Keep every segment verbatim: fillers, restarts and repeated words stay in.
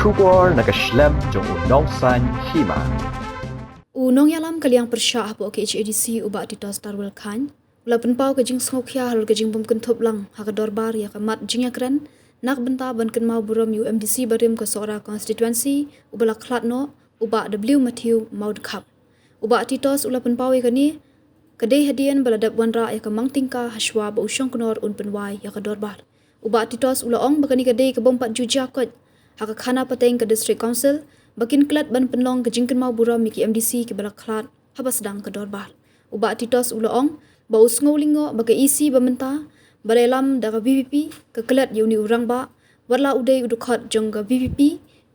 Khubor na ka shlem jong u Nongsaiñ Hima. U nongïalam ka liang pyrshah hapoh K H A D C u Bah Titos Tarwel Chyne u la pynpaw ka jingsngewkhia halor ka jingbym kynthup lang ha ka dorbar ïa ka mat jingïakren na ka bynta ban kynmaw burom ïa u M D C barim ka Sohra constituency uba la khlad noh, u Bah W Matthew Mawdkhap. U Bah Titos u la pynpaw ïa kane ka dei hadien ba la dep wanrah ïa ka mang tyngka hashwa ba u shongknor un pynwai ïa ka dorbar. U Bah Titos u la ong ba kane ka dei ka bym pat ju jia koit ha ka khana pateng ka District Council ba kin klet ban pynlong ka jingkynmaw burom ïa ki M D C kiba la khlad haba sdang ka dorbar. U Bah Titos u la ong ba u sngew lyngngoh ba ka E C ba mynta ba la ïalam da ka V P P ka klet ïa une u rangbah, wat la u dei u dkhot jong ka V P P,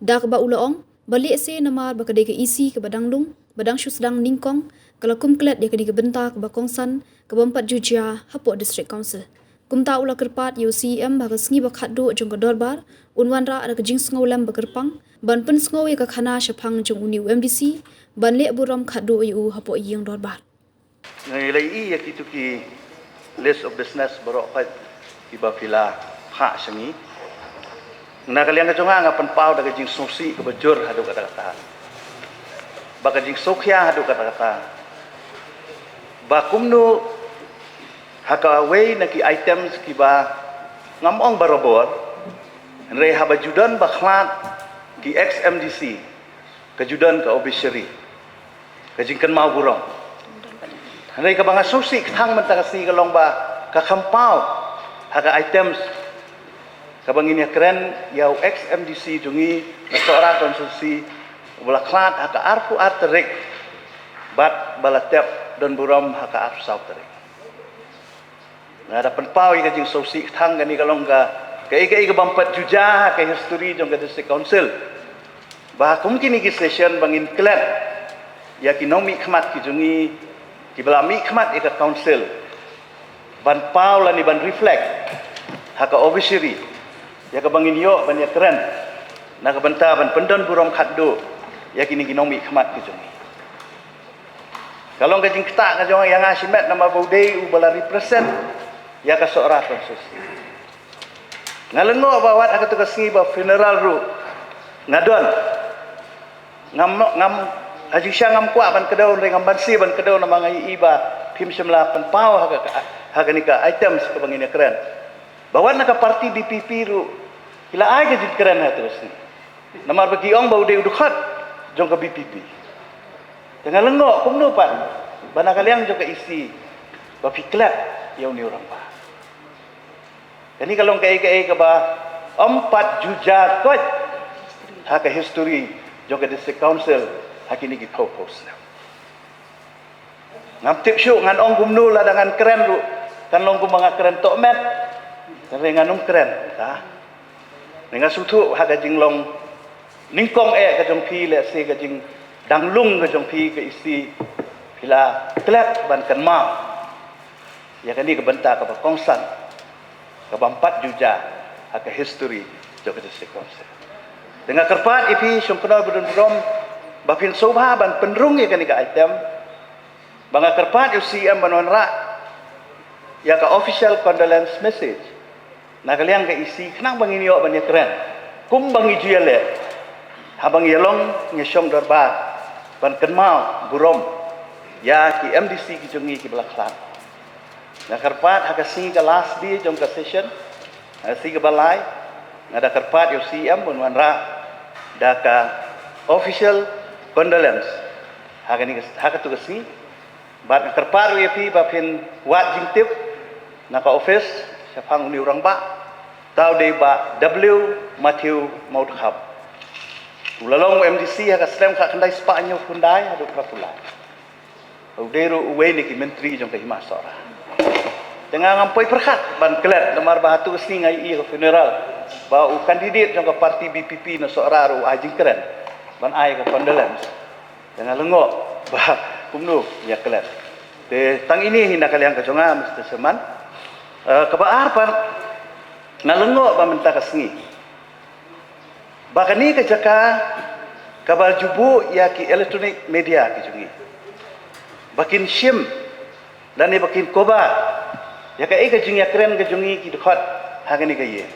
da kaba u la ong ba lehse namar ba ka dei ka E C kaba dang lung, ba dang shu sdang nyngkong, ka la kum klet ïa kane ka bynta kaba kongsan ka bym pat ju jia hapoh District Council. Kumta u la kyrpad ïa u C E M ba ha ka sngi ba khatduh jong ka dorbar un wanrah da ka jingsngewlem ba kyrpang ban pynsngew ïa ka khana shaphang jong une u M D C ban leh burom khatduh ïa u hapoh ïing dorbar. Ngi la ïohi ïa kitu ki list of business baroh pat kiba phi la phah sha ngi. Na ka liang ka jong nga, nga pynpaw da ka jingsngewsih kaba jur haduh katta katta, ba ka jingsngewkhia haduh katta katta, ba kumno ha kawei na ki items kiba ngam ong barabor, hynrei haba ju don ba khlad ki ex M D C, ka ju don ka obituary, ka jingkynmaw burom. Hynrei kaba nga sngewsih kthang mynta ka sngi ka long ba ka kham paw ha ka items kaba ngin ïakren ïa u ex M D C jong ngi na Sohra constituency uba la khlad ha ka arphew ar tarik bad ba la tep don burom ha ka arphew saw tarik. Nga da pynpaw ïa ka jingsngewsih kthang, kane ka long ka, kaei kaei ka bym pat ju jia ha ka history jong ka District Council. Ba kum kine ki session ba ngin klet ïa ki nongmihkhmat ki jong ngi kiba la mihkhmat ïa ka Council ban paw lane ban reflect ha ka obituary ïa kaba ngin ïoh ban ïakren na ka bynta ban pyndon burom khatduh ïa kine ki nongmihkhmat ki jong ngi. Ka long ka jingktah ka jong nga ïa nga shimet namar ba u dei uba la represent ïa ka Sohra constituency. Nga lyngngoh ba wat ha katu ka sngi ba funeral ruh nga don. Ngam, ngam, ha jingshisha ngam kwah ban kdew, hynrei ngam banse ban kdew namar nga ïohi ba phim shym la pynpaw ha ka, ha kane ka items kaba ngin ïakren. Ba wat na ka party V P P ruh ki la ai ka jingkren ha katu ka sngi. Namar ba ki ong ba u dei u dkhot jong ka V P P. Te nga lyngngoh kumno pat ba na ka liang jong ka E C ba phi klet ïa une u rangbah. Kane ka long kaei kaei kaba ym pat ju jia koit ha ka history jong ka District Council ha kine ki phew phew snem. Ngam tip shuh, ngan ong kumno, lada ngan kren ruh kan long kumba nga kren tohmet. Hynrei ngan ym kren, ta. Nga sngewthuh ha ka jinglong nyngkong eh ka jong phi, lehse ka jingdang lung ka jong phi ka E C, phi la klet ban kynmaw ïa kane ka bynta kaba kongsan, kaba ym pat ju jia ha ka history jong ka District Council. Te nga kyrpad ïa phi shongknor ba don burom ba phin sngewbha ban pynrung ïa kane ka item, ba nga kyrpad ïa u C E M ban wanrah ïa ka official condolence message na ka liang ka E C, khnang ba ngin ïoh ban ïakren kumba ngi ju ïaleh haba ngi ïalong ngi shong dorbar ban kynmaw burom ïa ki M D C ki jong ngi kiba la khlad. Nga kyrpad ha ka sngi ka last day jong ka session, ha ka sngi kaba lai, nga da kyrpad ïa u C E M ban wanrah da ka official condolence ha kane ka, ha katu ka sngi. Bad nga kyrpad ruh ïa phi ba phin wad jingtip na ka office shaphang une u rangbah, tang u dei Bah W Matthew Mawdkhap. U la long u M D C ha ka snem khatkhyndai spah hynñiewphew khyndai haduh phra phew lai. U dei ruh uwei na ki myntri jong ka Hima Sohra. Te nga ngam poi pyrkhat ban klet namar ba hatu ka sngi nga ïohi ïa ka funeral ba u candidate jong ka party V P P na Sohra ruh u ai jingkren ban ai ka condolence. Te nga lyngngoh ba kumno ïa klet. Te tang ine hi na ka liang ka jong nga, Mister Chairman. Eh, kaba ar pat, nga lyngngoh ba mynta ka sngi ba kane ka jaka kaba ju buh ïa ki electronic media ki jong ngi ba kin shim lane ba kin cover ïa kaei ka jingïakren ka jong ngi ki dkhot ha kane ka ïing.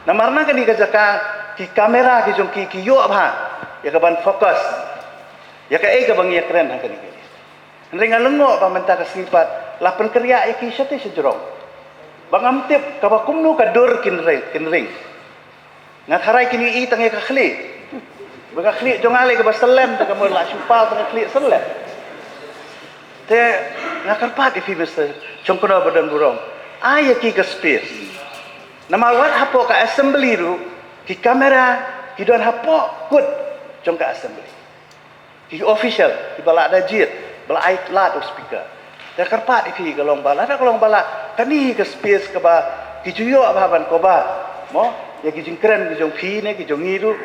Namar na kane ka jaka Ki kamera ki jong ki ki ïoh bha ïa ka ban focus ïa kaei kaba ngi ïakren ha kane ka. Hynrei nga lyngngoh ba mynta ka sngi pat la pynkynriah ïa ki shatei shajrong. Ba ngam tip kaba kumno ka dur kin ring, kin ring. Nga tharai kin ïohi tang ïa ka khlieh. Ba ka khlieh jong nga lei kaba sylem, tang ka mut la shu paw tang ka khlieh sylem. Te nga kyrpad ïa phi, Mister Shongkno ba don burom, ai ïa ki ka space. Namar wat hapoh ka assembly ruh ki kamera ki don hapoh kut jong ka assembly. Ki official kiba la da jied, ba la ai lad u speaker. Te kyrpad ïa phi ka long ba lada ka long ba la kane ka space kaba ki ju ïoh bha ban cover, mo, ïa ki jingkren ki jong phi ne ki jong ngi ruh,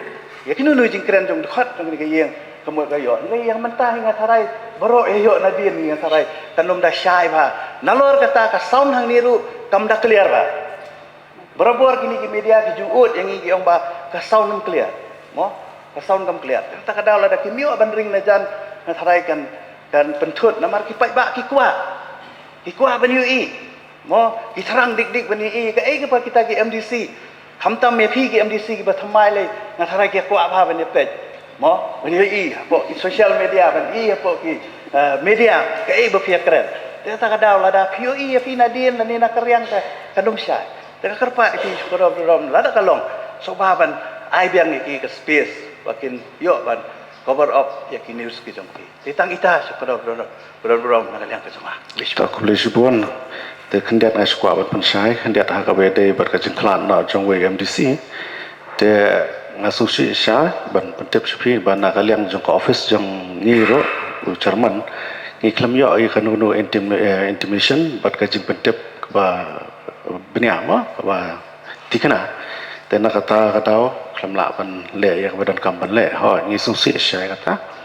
ïa kino kino jingkren jong dkhot jong kane ka ïing, ka mut ka ïoh. Hynrei ïa mynta hi nga tharai baroh ïa ïoh nadien hi nga tharai kan ym da shai bha. Nalor kata ka sound hangne ruh kam da clear bha. Barabor kine ki media ki ju ud ïa ngi ki ong ba ka sound kam clear. Mo, ka sound kam clear. Kata ka daw lada kim ïoh ban ring na jan, nga tharai kan, kan pynthut namar ki paidbah ki kwah. Ki kwah ban ïohi. Mo, ki thrang dik dik ban ïohi kaei kaba kita ki M D C. Khamtam ïa phi ki M D C kiba thymmai lei, nga tharai ki kwah bha ban ïa peit. Mo, ban ïohi hapoh ki social media, ban ïohi hapoh ki, eh, media kaei ba phi ïakren. Te kata ka daw lada phi ïohi ïa phi nadien lane na ka riang ka, kan ym shai. Te nga kyrpad ïa phi shongkno ba don burom, lada ka long, sngewbha ban ai biang ïa ki ka space ba kin ïoh ban cover up ïa ki news ki jong phi. Te tang ita shongkno ba don burom, ba don burom na ka liang ka jong nga. Khublei shibun. Te khyndiat nga shu kwah ban pynshai, khyndiat ha kaba ïadei bad ka jingkhlad noh jong uwei u M D C. Te nga sngewsih shai ban pyntip sha phi ba na ka liang jong ka office jong ngi ruh, u chairman, ngi khlem ïoh ïa kano kano intim-, eh, intimation bad ka jingpyntip kaba bniah mo, kaba thikna. Te na kata ka daw khlem lah ban leh ïa kaba donkam ban leh. Hooid, ngi sngewsih shai kata.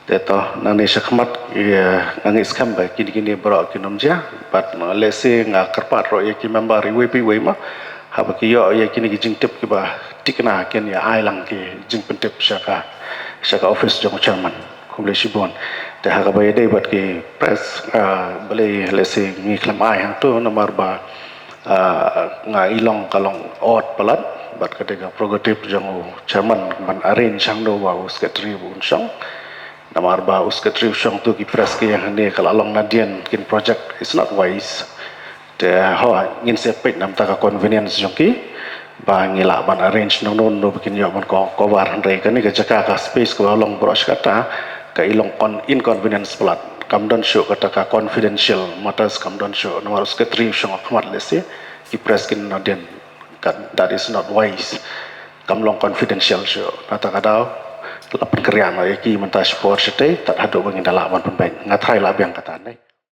Te to, nangne shakhmat, ïa, nga ngeit skhem ba kine kine baroh kin ym jia, bad, uh, lehse nga kyrpad ruh ïa ki member iwei pa iwei mo, haba ki ïoh ïa kine ki jingtip kiba thikna kin ïa ai lang ki jingpyntip sha ka, sha ka office jong u chairman. Khublei shibun. Te ha kaba ïadei bad ki press, uh, balei lehse ngi khlem ai hangto namar ba, uh, nga i long ka long odd palat, bad ka dei ka prerogative jong u chairman ban arrange hangno ba u secretary un shong. Namar ba u secretary u shong tu ki press ki ïeng hangne ka la long nadien kin project, it's not wise. Te hooid ngin sa peit namar ka convenience jong ki ba ngi lah ban arrange hangno hangno ba kin ïoh ban ko-, cover, hynrei kane ka jaka ka space kaba long baroh shi katta ka i long con-, inconvenience palat. Kam don shuh kata ka confidential matters, kam don shuh namar u secretary u shong ha khmat lehse ki press kin nadien. Ka, that is not wise. Kam long confidential shuh. Nangta ka daw la pynkynriah noh ïa ki mynta shipor shatei tad haduh ba ngin da lah ban pynbeit. Nga tharai la biang kata ne.